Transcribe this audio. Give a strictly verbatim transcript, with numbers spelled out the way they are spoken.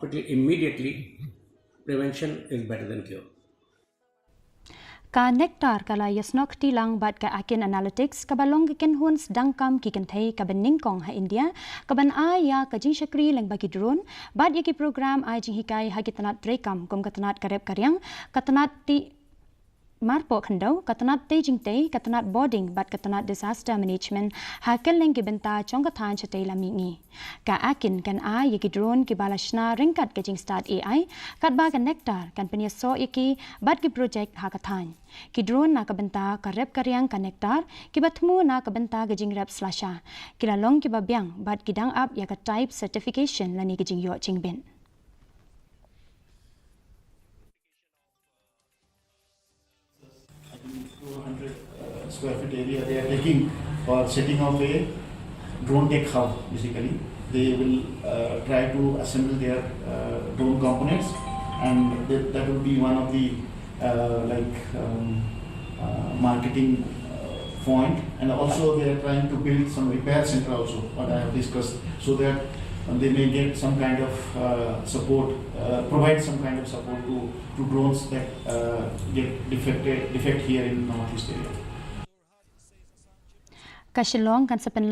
Quickly, immediately, prevention is better than cure. Ka Nektar ka la ïasnoh kti lang bad ka Akin Analytics kaba long ka kynhun sdang kam ki kynthei kaba nyngkong ha India kaban ai ïa ka jingshakri lyngba ki drone bad ïa ki program ai jinghikai ha ki tnat treikam kum ka tnat ka rep ka riang, ka tnat ti marpoh khyndew, ka tnat tei jingtei, ka tnat boarding bad ka tnat disaster management ha kylleng ki bynta jong ka thaiñ shatei la mihngi. Ka Akin kan ai ïa ki drone kiba la shna ryngkat ka jingstad A I, katba ka Nektar kan pynïasoh ïa ki bad ki projek ha ka thaiñ. Ki drone na ka bynta ka rep ka riang ka Nektar kiba thmu na ka bynta ka jingrep slasha ki la long kiba biang bad ki dang ap ïa ka type certification lane ka jingïoh jingbit. Two hundred uh, square feet area they are taking for setting of a drone tech hub. Basically, they will uh, try to assemble their uh, drone components, and that, that will be one of the uh, like um, uh, marketing uh, point. And also, they are trying to build some repair center also, what I have discussed, so that um, they may get some kind of uh, support, uh, provide some kind of support to to drones that uh, get defected, defect here in Northeast area. Ka Shillong kan sa pynlong